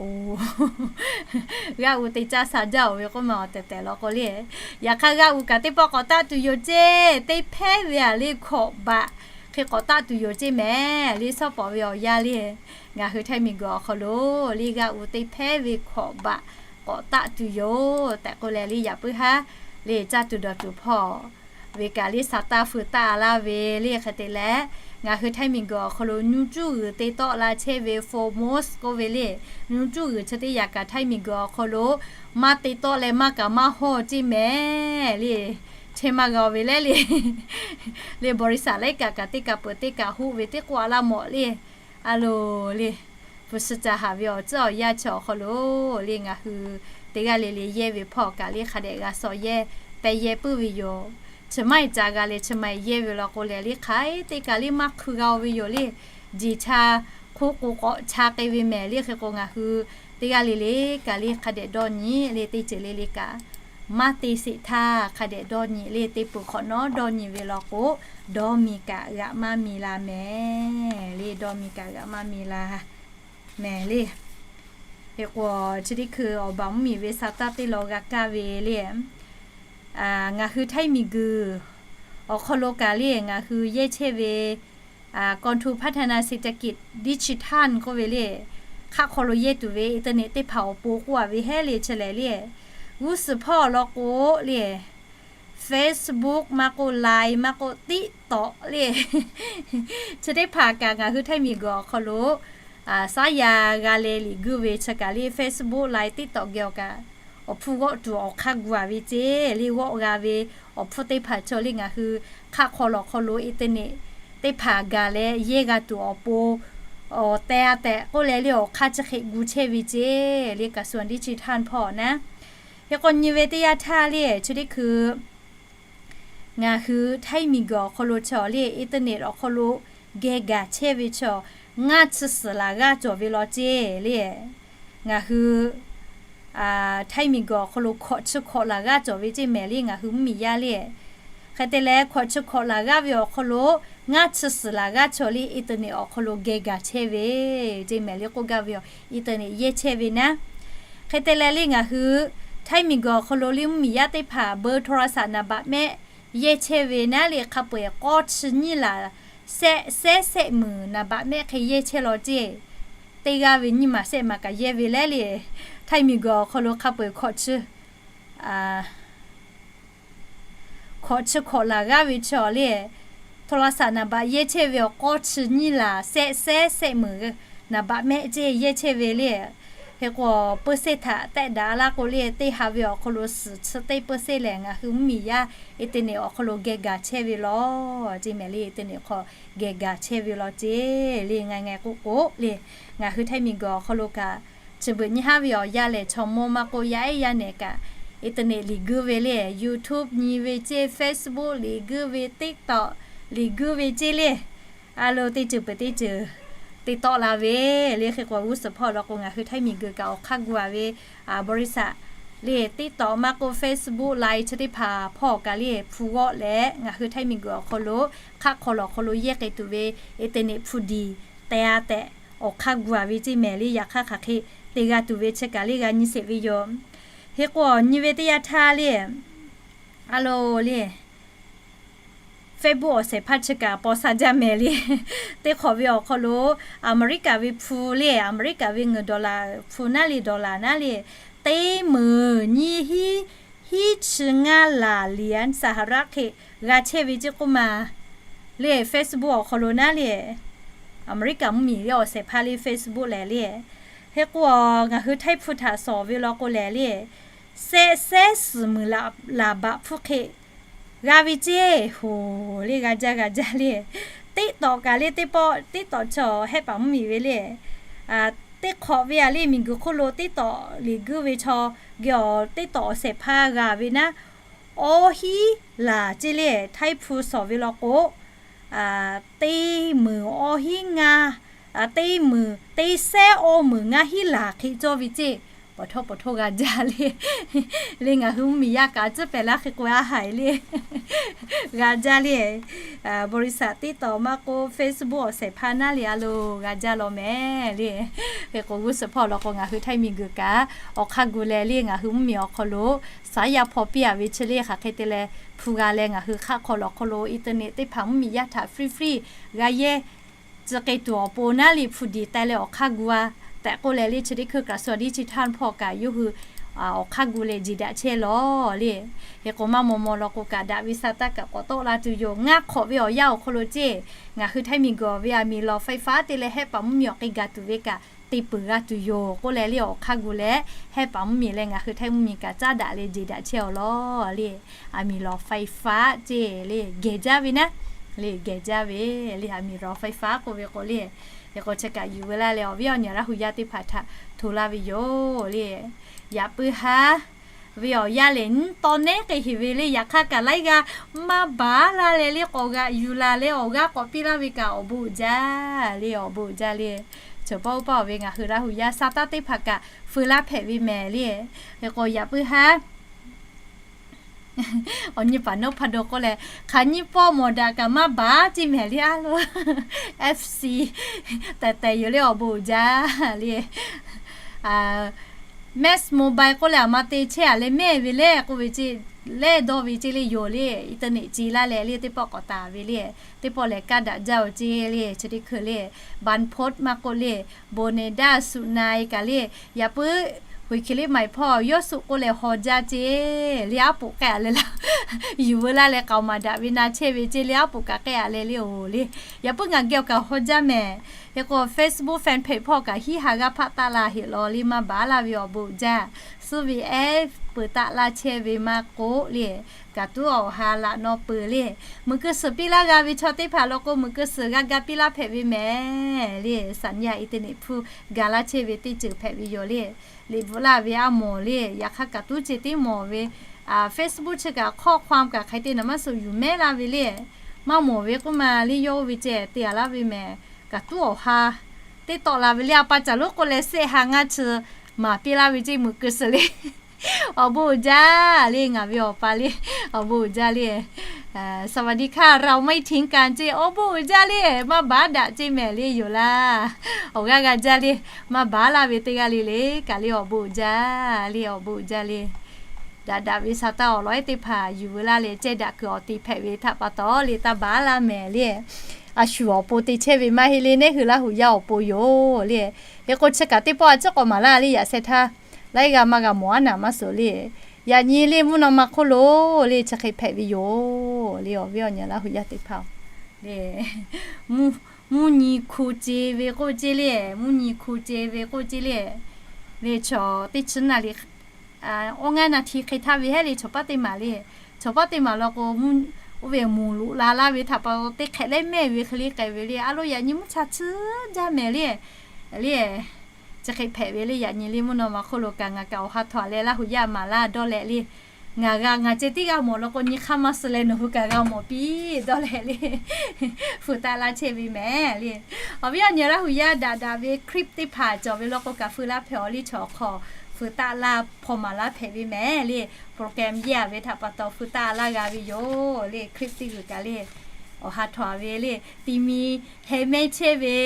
G'aˇ u te caˇ sha jaˇ oˬ ve k'oˆ ma awˬ tehˬ tehˬ law k'o le. Yaꞈ hk'aˇ g'aˇ u kaꞈ teˇ pawˆ k'awꞈ taˆ tuˬ yoˬ ceˇ. Teˇ hpehˇ ve a le hkawꞈ baꞈ hk'e k'awꞈ taˆ tuˬ yoˬ ceˇ mehˍ le. Shawˉ pawˍ ve awˬ yanˇ le, ngaˬ hui Htaiˇ miˬ guiˬ awˬ hk'aw lo le g'aˇ u teˇ hpehˇ ve hkawꞈ baꞈ k'awꞈ taˆ tuˬ yoˬ tehꞈ k'oˆ leh le, yaꞈ puiˉ haˉ le caˇ tuˬ dawˬ tuˬ hpawˇ ve kaꞈ le sha taˇ feu taˇ laˇ ve le. Hk'e te leh, ngaˬ hui Htaiˇ miˬ guiˬ awˬ hk'aw lo nyiˇ cuˇ g'uiˬ te tawˆ la chehˇ ve Formosa k'oˆ ve le, nyiˇ cuˇ g'uiˬ chi teˇ yanˇ kaꞈ Htaiˇ miˬ guiˬ awˬ hk'aw lo maˇ te tawˆ leh maˇ kaꞈ maˇ hawˇ ceˇ mehˍ le. Chehˇ maˇ g'a ve le le, le bawˬ riˍ saˍ laiˉ kaꞈ kaꞈ teˇ kaꞈ peuˬ teˇ kaꞈ hoˆ ve teˇ k'oˆ a laˇ mawꞈ le. A loˍ le, hpu shi ca haˍ ve awˬ tcuhˉ awˬ yanˇ chi awˬ hk'aw lo le, ngaˬ hui teˇ g'aˇ le le yehˇ ve hpawˇ kaꞈ le hk'a dehꞈ g'a shawˍ yehˇ pehˇ yehˇ puiˉ ve yoˬ. Chi maˇ heˆ ca g'a leh chi maˇ heˆ yehˇ ve law k'o lehˬ le, hk'aˬ hk'e te kaꞈ le maˇ hkui g'a oˬ ve yoˬ le. Jeˬ cha hk'oˆ k'o k'awꞈ cha k'ai ve mehˍ le. Hk'e k'o ngaˬ hui teˇ g'aˇ le le kaꞈ le hk'a dehꞈ dawˇ nyi le, teˇ ceuˬ le le kaꞈ maˇ te sheˍ htaˇ hk'a dehꞈ dawˇ nyi le. Te peuˬ hk'awꞈ nawˉ dawˇ nyi ve law k'o, dawˇ miˬ kaꞈ g'aꞈ maˇ miˬ la mehˍ le, dawˇ miˬ kaꞈ g'aꞈ maˇ miˬ la mehˍ le. Hk'e k'o chi teˇ hkui awˬ baˬ mvuhˇ miˬ ve sha taˇ teˇ law g'a kaˇ ve le. Ngaˬ hui Htaiˇ miˬ guiˬ awˬ hk'aw lo kaꞈ le ngaˬ hui yehˇ chehˇ ve กองทุนพัฒนาเศรษฐกิจดิจิทัล k'oˆ ve le, hk'aˆ hk'aw lo yehˇ tuˬ ve internet teˇ hpaˍ awˬ pon k'oˆ a ve hehˉ le chi lehˬ le, g'uˇ suhˍ hpawˇ law k'o le, Facebook maˇ k'oˆ, Line maˇ k'oˆ, TikTok le, chi teˇ hpaˍ kaꞈ ngaˬ hui Htaiˇ miˬ guiˬ awˬ hk'aw lo saˉ yaˇ g'a leh liꞈ guˇ ve chi kaꞈ le Facebook, Line, TikTok geh awˬ kaꞈ awˬ hpfuhˇ g'awˆ tuˬ awˬ hk'aˇ gu a ve ceˇ le, g'awˆ g'a ve awˬ hpfuhˇ teˇ hpaˍ chaw le ngaˬ hui hk'aˆ hk'aw lawˬ hk'aw lo internet teˇ hpaˍ gaˬ leh yehˇ g'a tuˬ awˬ pon awˬ teh a tehꞈ k'oˆ leh le awˬ hk'aˇ chi hk'e gu chehˇ ve ceˇ le, กระทรวงดิจิทัล hpawˇ naˉ. Hk'e k'o nyi ve teˇ yanˇ htaˇ le chi teˇ hkui Ngaˬ hui htaiˇ miˬguiˬ awˬ hk'aw lo chaw le, internet awˬ hk'aw lo geh gaˬ chehˇ ve chaw ngaˇ chi suhˍ laˬ g'aˇ cawˬ ve law ceˇ le. Ngaˬ hui htaiˇ miˬguiˬ awˬ hk'aw lo hkawꞈ chi hkawꞈ laˬ g'aˇ cawˬ ve ceˇ mehˍ le, ngaˬ hui mvuhˇmiˬ yaˇ le. Hk'e te leh, hkawꞈ chi hkawꞈ laˬ g'aˇ ve awˬ hk'aw lo ngaˇ chi suhˍ laˬ g'aˇ chaw le, internet awˬ hk'aw lo geh gaˬ chehˇ ve ceˇ mehˍ le k'oˆ gaˇ ve yoˬ. Internet yehˇ chehˇ ve naˉ. Hk'e te leh le, ngaˬ hui htaiˇ miˬguiˬ awˬ hk'aw lo le mvuhˇmiˬ yaˇ teˇ hpaˍ เบอร์โทรศัพท์ naˍ baꞈ mehˆ yehˇ chehˇ ve naˉ le, hk'a peu-eˬ k'awˇ chi nyiˇ laˬ sehˆ sehˆ sehˆ meunˍ naˍ baꞈ mehˆ hk'e yehˇ chehˇ law ceˇ. Teˇ g'aˇ ve nyiˇ maˬ sehˆ maˬ kaꞈ yehˇ ve leh le, htaiˇ miˬguiˬ awˬ hk'aw lo hk'a peu-eˬ hkawꞈ chi hkawꞈ chi hkawꞈ laˬ g'aˇ ve chaw le, โทรศัพท์ naˍ baꞈ yehˇ chehˇ ve awˬ k'awˇ chi nyiˇ laˬ sehˆ sehˆ sehˆ meunˍ naˍ baꞈ mehˆ ceˇ yehˇ chehˇ ve le. Hk'e k'o, เปอร์เซ็นต์ htaꞈ tehˆ daꞈ laˇ k'o le, teˇ ha ve awˬ hk'aw lo suhˍ chi teˇ เปอร์เซ็นต์ lehˬ ngaˬ hui mvuhˇmiˬ yaˇ internet awˬ hk'aw lo geh gaˬ chehˇ ve law ceˇ mehˍ le, internet hk'aw geh gaˬ chehˇ ve law ceˇ le. Ngaˬ ngaˬ k'oˆ k'o le, ngaˬ hui htaiˇ miˬguiˬ awˬ hk'aw lo kaꞈ chi beuꞈ nyiˇ haˉ ve awˬ yanˇ lehˬ, chaw mawˇ maˇ k'oˆ, yaˇ ehˉ yaˇ nehˬ kaꞈ internet liꞈ guiˇ ve le, YouTube nyi ve ceˇ, Facebook liꞈ guiˇ ve, TikTok liꞈ guiˇ ve ceˇ le. A lo, teˇ ceuˬ peuˬ teˇ ceuˬ te tawˆ la ve le. Hk'e k'o, g'uˇ suhˍ hpawˇ law k'o, ngaˬ hui htaiˇ miˬguiˬ kaꞈ awˬ hk'aˇ gu-a ve บริษัท le, TikTok maˇ k'oˆ, Facebook live chi teˇ hpaˍ hpawˇ kaꞈ le, hpu g'awˆ leh ngaˬ hui htaiˇ miˬguiˬ awˬ hk'aw lo hk'aˆ hk'aw lawˬ hk'aw lo yehˇ k'ai tuˬ ve internet hpu diˍ teh-a tehꞈ awˬ hk'aˇ gu-a ve ceˇ mehˍ le. Yaꞈ hk'aˇ hk'aˬ hk'e te g'a tuˬ ve chi kaꞈ le g'a nyi sheˍ ve yoˬ. Hk'e k'o, nyi ve teˇ yanˇ htaˇ le, a lo le, Facebook awˬ shehˍ hpaˇ chi kaꞈ paw sha jaˇ mehˍ le. Teˇ hk'awꞈ ve awˬ hk'aw lo Aˍmeˍriˆkaˍ ve hpu le, Aˍmeˍriˆkaˍ ve เงินดอลลาร์ hpu naˉ le, dollar naˉ le, teˇ meunˍ nyiˇ hiˉ hiˉ chi ngaˇ laˬ เหรียญสหรัฐ hk'e g'a chehˇ ve ceˇ k'oˆ ma le. Facebook awˬ hk'aw lo naˉ le, Aˍmeˍriˆkaˍ mvuhˇmiˬ ve awˬ shehˍ hpaˇ le Facebook lehˬ le. Hk'e k'o, ngaˬ hui htaiˇ hpu htaꞈ shawˍ ve law k'o lehˬ le, sehˆ sehˆ suhˍ meunˍ laˬ baꞈ hpfuhˇ hk'e g'a ve ceˇ hoˬ le, g'a jaˇ g'a jaˇ le. TikTok kaꞈ le, teˇ pawˆ TikTok chaw hehˆ paˍ mvuhˇmiˬ ve le, teˇ hk'awꞈ ve-a le, miˬguiˬ hk'oˆ lo TikTok liꞈ guiˇ ve chaw geh awˬ TikTok awˬ shehˍ hpaˇ g'a ve naˉ, awˇ hiˉ laˬ ceˇ le. Htaiˇ hpu shawˍ ve law k'o, teˇ meunˍ awˇ hiˉ ngaˇ, teˇ meunˍ teˇ sehˉ awˇ meunˍ ngaˇ hiˉ laˬ hk'e cawˇ ve ceˇ. Paw htawˇ paw htawˇ g'a jaˇ le. Le ngaˬ hui mvuhˇmiˬ yaˇ kaꞈ tcuhˉ pehˍ laˇ hk'e k'o a haiˬ le, g'a jaˇ le. บริษัท TikTok maˇ k'oˆ, Facebook awˬ shehˍ hpaˇ naˉ le a lo, g'a jaˇ law mehˍ le. Hk'e k'o, g'uˇ suhˍ hpawˇ law k'o, ngaˬ hui htaiˇ miˬguiˬ kaꞈ awˬ hk'aˇ gu leh le, ngaˬ hui mvuhˇmiˬ awˬ hk'aw lo saˍ yaˇ hpaw piˇ-a ve chi le, hk'aˬ hk'e te leh hpu g'a leh, ngaˬ hui hk'aˆ hk'aw lawˬ hk'aw lo internet teˇ hpaˍ mvuhˇmiˬ yaˇ htaꞈ free free g'a yehˇ tcuh k'ai tuˬ awˬ pon naˉ le, hpu diˍ teh leh awˬ hk'aˇ gu-a tehꞈ k'oˆ leh le, chi teˇ hkui kaꞈ suh diˇ chi htaˇ hpawˇ kaꞈ yawˇ hui awˬ hk'aˇ gu leh jeˬ daꞈ chehˇ law le. Hk'e k'o, maˇ maw maw law k'o kaꞈ daꞈ ve sa taˇ kaꞈ k'awꞈ tawˆ la tuˬ yoˬ. Ngaˇ hk'awꞈ ve awˬ yanˇ awˬ hk'aw lo ceˇ, ngaˬ hui htaiˇ miˬguiˬ ve aˬ miˍ lawˬ ไฟฟ้า te leh hehˆ paˍ mvuhˇmiˬ awˬ hk'e gaˬ tuˬ ve kaꞈ te peuˬ g'a tuˬ yoˬ k'oˆ leh le, awˬ hk'aˇ gu leh hehˆ paˍ mvuhˇmiˬ leh ngaˬ hui htaiˇ mvuhˇmiˬ kaꞈ caˉ daꞈ leh jeˬ daꞈ chehˇ-aw law le. Aˬ miˍ lawˬ ไฟฟ้า ceˇ le, gehˬ jaˇ ve naˉ le, gehˬ jaˇ ve le. Aˬ miˍ lawˬ ไฟฟ้า k'oˆ ve k'o le, hk'e k'o chi kaꞈ yuˬ veu laˇ leh awˬ viˉ awˬ nyi Laˇ hu yaˇ teˇ hpaˍ htaꞈ hto laˇ ve yoˬ le. Yaꞈ puiˉ haˉ ve awˬ yanˇ lehˬ, nyiˇ taw neˉ k'ai heˍ ve le. Yaꞈ hk'aˇ kaꞈ laiˉ g'aˇ maˇ baˬ laˇ leh le, k'awꞈ g'a yuˬ laˬ leh awˬ g'aˇ k'awꞈ piˇ laˇ ve kaꞈ awˬ bon uiˍ jaˇ le, awˬ bon uiˍ jaˇ le. Chaw paw paw ve ngaˬ hui Laˇ hu yaˇ sa taˇ teˇ hpaˍ kaꞈ feu laˇ hpehꞈ ve mehˍ le. Hk'e k'o, yaꞈ puiˉ haˉ awˬ nyi paˍ nawˉ hpa daw k'oˆ leh, hk'aˬ nyiˇ pawˆ mawˬ daꞈ kaꞈ maˇ baˬ ceˇ mehˍ le a lo. FC tehˬ tehˬ yoˬ le, awˬ bon uiˍ jaˇ le. Max Mobile k'oˆ leh aˬ ma te chehˇ-a leh mehˆ ve le k'oˆ ve ceˇ, lehˇ dawˇ ve ceˇ le yoˬ le. Internet ce laˇ leh le, teˇ pawˆ k'awꞈ taˍ ve le. Teˇ pawˆ lehˬ kaˇ daꞈ jaˇ-oˬ ceˇ le. Chi teˇ hkui le, Bangkok maˇ k'oˆ le, Bogota, Sunan kaꞈ le. Yaꞈ puiˉ Hoikhele maiˍ hpawˇ yawˇ suh k'oˆ leh haw jaˇ ceˇ le, aˉ poꞈ k'ehˆ-a leh laˇ. Yuˬ veu laˇ leh k'aoˍ maˍ daꞈ ve na chehˇ ve ceˇ le, aˉ poꞈ kaꞈ k'ehˆ-a leh le-oˬ le. Yaꞈ puiˉ ngaˬ geh awˬ kaꞈ haw jaˇ mehˍ. Hk'e k'o, Facebook fan page hpawˇ kaꞈ hiˉ ha g'aˇ hpaˆ taˆ la heˆ law le, maˇ baˬ laˇ ve awˬ bon uiˍ jaˇ. Suh ve ehˉ peuˬ taˆ laˇ chehˇ ve maˇ k'oˆ le, kaꞈ tuˉ awˬ ha laꞈ nawˇ peuˬ le. Muiˬ keu suhˍ piˇ laˇ g'a ve chaw teˇ hpaˍ law k'o, muiˬ keu suhˍ g'a ga piˇ laˇ hpehꞈ ve mehˍ le. สัญญาณ internet hpu ga laˇ chehˇ ve teˇ ceuˬ hpehꞈ ve yoˬ le. Liꞈ bvuhꞈ laˇ ve aˉ mawˬ le, yaꞈ hk'aˇ kaꞈ tuˉ ceh tiˉ mawˬ ve Facebook chi kaꞈ ข้อความ kaꞈ hk'aˬ hk'e te naˍ maˇ suh yuˬ mehˉ laˇ ve le. Maˇ mawˬ ve k'oˆ ma le, yawˇ oˇ ve ceh te a laˇ ve mehˍ. Kaꞈ tuˉ awˬ ha teˇ tawˆ la ve le, a pa caˬ lonˉ k'oˆ leh sehˆ ha ngaˇ chi maˍ piˇ laˇ ve ceˇ, meuꞈ keu suhˍ le. Awˬ bon uiˍ jaˇ le, ngaˬ ve awˬ pa le. Awˬ bon uiˍ jaˇ le. สวัสดีค่ะ เราไม่ทิ้งกัน ceˇ, awˬ bon uiˍ jaˇ le. Maˇ baˉ daꞈ ceˇ mehˍ le yoˬ laˇ. Awˬ g'aˇ g'a jaˇ le. Maˇ baˉ laˇ ve teˇ g'aˇ le le kaꞈ le, awˬ bon uiˍ jaˇ le, awˬ bon uiˍ jaˇ le. Daꞈ daꞈ ve sa taˇ awˬ lawn ehˉ teˇ hpaˍ yuˬ veu laˇ leh, ceh daꞈ kuiˬ awˬ te hpehꞈ ve htaꞈ pa taw le, taˇ baˉ laˇ mehˍ le. A shu awˬ pon te chehˇ ve maˇ heˆ le, neˇ hui Laˇ huˍ yaˇ awˬ pon yoˬ le. Hk'e k'o, chi kaꞈ teˇ pawˆ a ciˉ k'awꞈ maˍ laˇ le, yaꞈ sheh htaˇ laiˉ g'aˇ maˇ g'a mawˬ aˉ naˍ maˇ suhˍ le. Yaꞈ nyi le mvuhˇ naw ma hk'oˆ lo le, chi hk'e hpehꞈ ve yoˬ le, awˬ viˉ awˬ nyi Laˇ huˍ yaˇ teˇ hpaˍ-oˬ le. Mvuhˇ nyi hku ce ve k'oˆ ceˇ le, mvuhˇ nyi hku ce ve k'oˆ ceˇ le. Le chaw teˇ chi naˍ riˍ awˇ ngaˇ naˍ hti hk'e htaˇ ve heˉ le, chaw paˉ teˇ maˬ le. Chaw paˉ teˇ maˬ law k'o, oˇ ve mvuhˇ loꞈ la laˇ ve htaꞈ pa teˇ hk'ehꞈ lehˉ mehˇ ve hk'e le k'ai ve le. A lo, yaꞈ nyi mvuhˇ cha tsuhˇ jaˇ mehˍ le. Le chi hk'e hpehꞈ ve le. Yaꞈ nyi le mvuhˇ naw ma hk'oˆ lo kaꞈ ngaˬ kaꞈ awˬ ha htaw leh Laˇ huˍ yaˇ maˍ laˇ dawˇ leh le. Ngaˬ g'a, ngaˬ ceh tiˉ g'a mawˬ law k'o, nyi hk'aˇ maˇ suh leh nawˬ hui kaꞈ g'a mawˬ piˇ dawˇ leh le. Feu taˆ laˇ chehˇ ve mehˍ le. Awˬ viˉ awˬ nyi Laˇ huˍ yaˇ daꞈ daꞈ ve คลิป teˇ hpaˍ cawˬ ve law k'o kaꞈ feu laˇ hpehꞈ awˬ le, chaw hk'aw feu taˆ laˇ hpaw maˍ laˇ hpehꞈ ve mehˍ le. Program yaˇ ve htaꞈ pa taw feu taˆ laˇ g'a ve yoˬ le. คลิป teˇ g'uiˬ kaꞈ le, awˬ ha htaw ve le, ti mi heh mehˇ chehˇ ve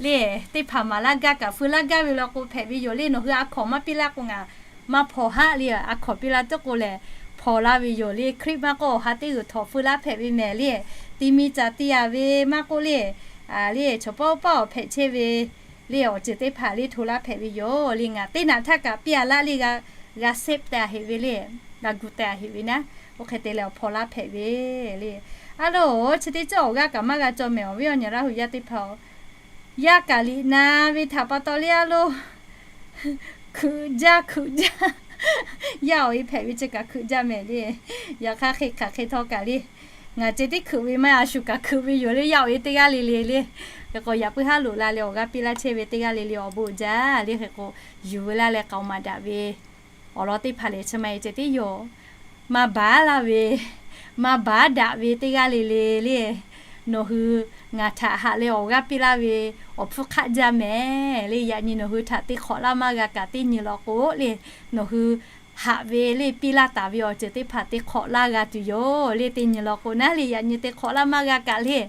le, teˇ hpaˍ maˍ laˇ gaˇ kaꞈ feu laˇ gaˇ ve law k'o hpehꞈ ve yoˬ le. Nawˬ hui a hkawnˍ maˇ piˇ laˇ k'o ngaˬ maˇ hpaw haˆ le. A hkawnˍ piˇ laˇ tuˉ k'o lehˬ, hpaw laˇ ve yoˬ le. คลิป maˇ k'o awˬ ha teˇ g'uiˬ htaw feu laˇ hpehꞈ ve mehˍ le. Ti mi caˬ ti a ve maˇ k'oˆ le, le chaw paw paˇ awˬ hpehꞈ chehˇ ve le, awˬ ceuˬ teˇ hpaˍ le hto laˇ hpehꞈ ve yoˬ le. Ngaˬ teˇ naꞈ htaˇ kaꞈ piˇ a laˇ le, g'a, g'a sehˆ te a heꞈ ve le, g'a gu te a heꞈ ve naˉ. Oˇ hk'e te leh awˬ hpaw laˇ hpehꞈ ve le. A lo, chi teˇ ceuˬ awˬ g'aˇ kaꞈ maˇ g'a cawˬ mehˍ, awˬ viˉ awˬ nyi Laˇ huˍ yaˇ teˇ hpaˍ-oˬ. Yaˇ kaꞈ liꞈ na ve htaꞈ pa taw le a lo, hkeuꞈ jaˇ hkeuꞈ jaˇ. Yaˇ awˬ e hpehꞈ ve chi kaꞈ hkeuꞈ jaˇ mehˍ le. Yaꞈ hk'aˇ hk'e hk'aˬ hk'e htawˇ kaꞈ le, ngaˬ ceh tiˉ hkeuꞈ ve maˇ, a shu kaꞈ hkeuꞈ ve yoˬ le. Yaˇ awˬ e teˇ g'aˇ le le le. Hk'e k'o, yaꞈ puiˉ haˉ loꞈ la leh awˬ g'aˇ piˇ laˇ chehˇ ve teˇ g'aˇ le le, awˬ bon uiˍ jaˇ le. Hk'e k'o, yuˬ veu laˇ leh k'aoˍ maˍ daꞈ ve awˬ lawn teˇ hpaˍ lehˬ, chi ma e ceh tiˉ yoˬ. Maˇ baˉ laˇ ve, maˇ baˉ daꞈ ve teˇ g'aˇ le le le, nawˬ hui ngaˬ htaꞈ haꞈ leh awˬ g'aˇ piˇ laˇ ve awˬ hpfuhˇ hk'aˆ jaˇ mehˍ le. Yaꞈ nyi nawˬ hui htaꞈ te hk'awꞈ laˇ maˇ g'a kaꞈ, teˇ nyi law k'o le, nawˬ hui haꞈ ve le piˇ laˇ taˍ ve awˬ ceuˬ teˇ hpaˍ te hk'awꞈ laˇ g'a tuˬ yoˬ le. Teˇ nyi law k'o naˉ le, yaꞈ nyi te hk'awꞈ laˇ maˇ g'a kaꞈ le.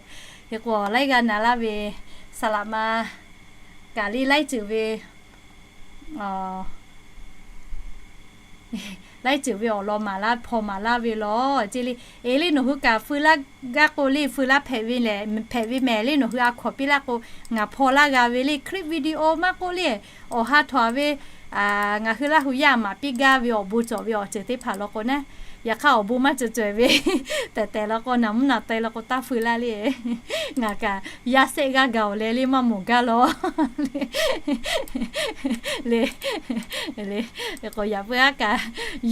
Hk'e k'o, laiˉ g'aˇ na laˇ ve saˍ laꞈ ma kaꞈ le, laiˉ ceuˬ ve laiˉ ceuˬ ve awˬ lawn maˍ laˇ hpaw maˍ laˇ ve law ceˇ le. E le, nawˬ hui kaꞈ feu laˇ gaˇ k'o le, feu laˇ hpehꞈ ve lehˬ, hpehꞈ ve mehˍ le. Nawˬ hui a hkawnˍ piˇ laˇ k'o, ngaˬ hpaw laˇ g'a ve le. คลิป video maˇ k'oˆ le, awˬ ha htaw ve ngaˬ hui Laˇ huˍ yaˇ maˍ piˇ gaˇ ve awˬ bon cawˬ ve awˬ ceuˬ teˇ hpaˍ law k'o naˉ, yaꞈ hk'aˇ awˬ bon maˇ cawˬ cawˬ ve tehꞈ tehꞈ law k'o, naˍ mvuhˇ naˍ teh law k'o taˇ feu laˇ le. Ngaˬ kaꞈ yaˇ sehˆ g'aˇ gaˬ awˬ leh le maˇ mawˬ gaˇ law le. Le, le, k'awꞈ yaꞈ puiˉ haˉ kaꞈ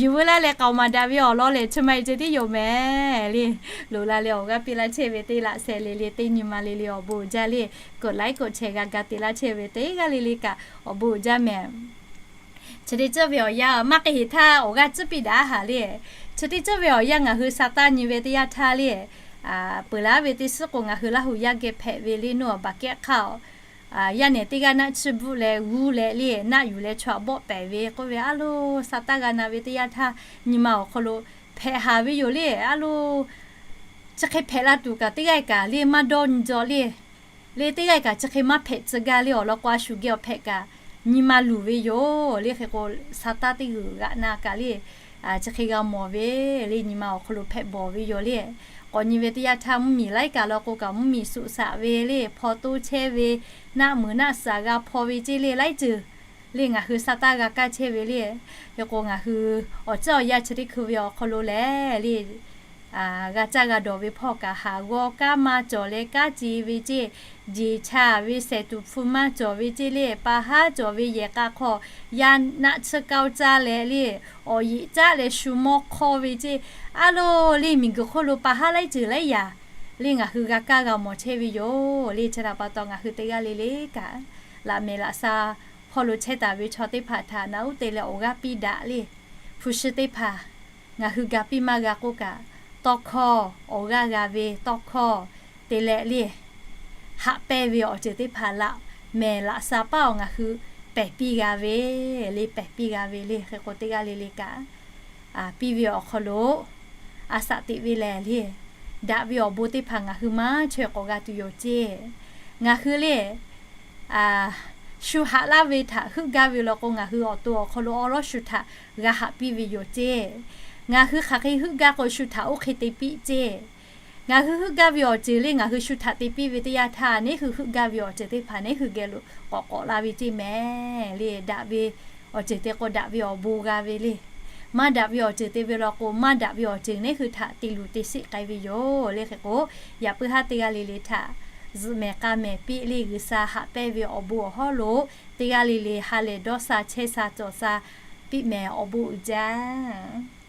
yuˬ veu laˇ leh k'aoˍ maˍ daꞈ ve awˬ lawn lehˬ, chi ma e ceh tiˉ yoˬ mehˍ le. Loꞈ la leh awˬ g'aˇ piˇ laˇ chehˇ ve teˇ laꞈ sheh le le, teˇ nyi ma le le awˬ bon uiˍ jaˇ le. กดไลค์ กดแชร์ g'a ga te laˇ chehˇ ve teˇ g'aˇ le le kaꞈ awˬ bon uiˍ jaˇ mehˍ. Chi teˇ ceuˬ ve awˬ yanˇ maˇ k'ai heˍ htaˇ awˬ g'aˇ ciˉ piˇ daꞈ haˍ le. Chi teˇ ceuˬ ve awˬ yanˇ ngaˬ hui sa taˇ nyi ve teˇ yanˇ htaˇ le, peuˬ laˇ ve teˇ suhˉ k'o, ngaˬ hui Laˇ huˍ yaˇ geh hpehꞈ ve le nuˇ awˬ baˬ kehˉ hk'aˇ, yaˇ nehˬ teˇ g'aˇ naˆ chiˇ bvuhˆ leh g'uˇ leh le naˆ yuˬ leh chaw htaꞈ bawˆ pehˍ ve k'oˆ ve a lo, sa taˇ g'a na ve teˇ yanˇ htaˇ nyi ma awˬ hk'aw lo hpehꞈ haˍ ve yoˬ le. A lo, chi hk'e hpehꞈ la tuˬ kaꞈ teˇ g'aˇ kaꞈ le maˇ dawˇ nyi jaw le. Le teˇ g'aˇ kaꞈ chi hk'e maˇ hpehꞈ tcuh gaˇ le awˬ lawn k'o, a shu geh awˬ hpehꞈ kaꞈ nyi ma luˬ ve yoˬ le. Hk'e k'o, sa taˇ teˇ g'uiˬ g'aꞈ na kaꞈ le, chi hk'e g'a mawˬ ve le, nyi ma awˬ hk'aw lo hpehꞈ bawˬ ve yoˬ le. K'awꞈ nyi ve teˇ yanˇ htaˇ mvuhˇmiˬ laiˉ kaꞈ law k'o kaꞈ mvuhˇmiˬ suꞈ shaꞈ ve le, hpaw toˇ chehˇ ve, naˆ muiˬ naˆ shaˍ g'a hpaw ve ceˇ le, laiˉ ceuˬ le ngaˬ hui sa taˇ g'a kaˇ chehˇ ve le. Hk'e k'o, ngaˬ hui awˬ ceuˬ awˬ yanˇ chi teˇ hkui ve awˬ hk'aw lo lehˬ le, g'a caˇ g'a dawˬ ve hpawˇ kaꞈ haˍ g'awˇ kanˉ maˇ cawˬ leh kanˉ ce ve ceˇ, jeˬ cha ve shehˍ tuˬ hpfuh maˇ cawˬ ve ceˇ le, pa haˉ cawˬ ve yehˬ k'a hk'aw yaˇ naˆ tsuhˇ kaoˇ caˇ leh le, awˬ yeꞈ caˉ leh shu mawˇ hk'awˇ ve ceˇ, a lo, le miˬguiˬ hk'oˆ lo pa haˉ laiˉ ceuˬ laiˉ yaꞈ le ngaˬ hui g'a kaˇ g'a mawˬ chehˇ ve yoˬ le. Chi htaꞈ pa taw ngaˬ hui teˇ g'aˇ le le kaꞈ, laꞈ mehˍ laꞈ sha hpawˇ lo chehˇ taˍ ve chaw teˇ hpaˍ htaꞈ naꞈ uˉ te leh awˬ g'aˇ piˇ daꞈ le. Hpu shi teˇ hpaˍ ngaˬ hui ga piˇ maˇ g'a k'oˆ kaꞈ, tawˇ hkawˇ awˬ g'aˇ g'a ve tawˇ hkawˇ te leh le, haꞈ pehnˇ ve awˬ ceuˬ teˇ hpaˍ laꞈ mehˍ laꞈ sha paˉ awˬ ngaˬ hui pehˬ piˇ g'a ve le, pehˬ piˇ g'a ve le. Hk'e k'o, teˇ g'aˇ le le kaꞈ piˇ ve awˬ hk'aw lo a shaꞈ teꞈ ve lehˬ le, daꞈ ve awˬ bon teˇ hpaˍ ngaˬ hui maˇ chaweh k'awꞈ g'a tuˬ yoˬ ceˇ. Ngaˬ hui le shu haꞈ laˇ ve htaꞈ heuˆ gaˇ ve law k'o, ngaˬ hui awˬ to awˬ hk'aw lo awˉ lawˉ shu htaꞈ g'a haꞈ piˇ ve yoˬ ceˇ. Ngaˬ hui hk'aˬ hk'e heuˆ gaˇ k'o, shu htaꞈ oˇ hk'e te piˇ ceˇ. Ngaˬ hui heuˆ gaˇ ve awˬ ceuˬ le, ngaˬ hui shu htaꞈ te piˇ ve teˇ yanˇ htaˇ, neˇ hui heuˆ gaˇ ve awˬ ceuˬ teˇ hpaˍ neˇ hui geh lo k'awꞈ k'awꞈ la ve ceˇ mehˍ le. Daꞈ ve awˬ ceuˬ te k'o, daꞈ ve awˬ bon g'a ve le. Maˇ daꞈ ve awˬ ceuˬ te ve law k'o, maˇ daꞈ ve awˬ ceuˬ neˇ hui htaꞈ te luˬ te sheˆ k'ai ve yoˬ le. Hk'e k'o, yaꞈ puiˉ haˉ teˇ g'aˇ le le htaꞈ zuhꞈ mehˍ k'a mehˍ piˇ le. G'uiˬsha haꞈ pehnˇ ve awˬ bon awˬ hawˉ lo teˇ g'aˇ le le ha lehˬ dawˇ sha chehˇ sha cawˬ sha piˇ mehˍ. Awˬ bon uiˍ jaˇ.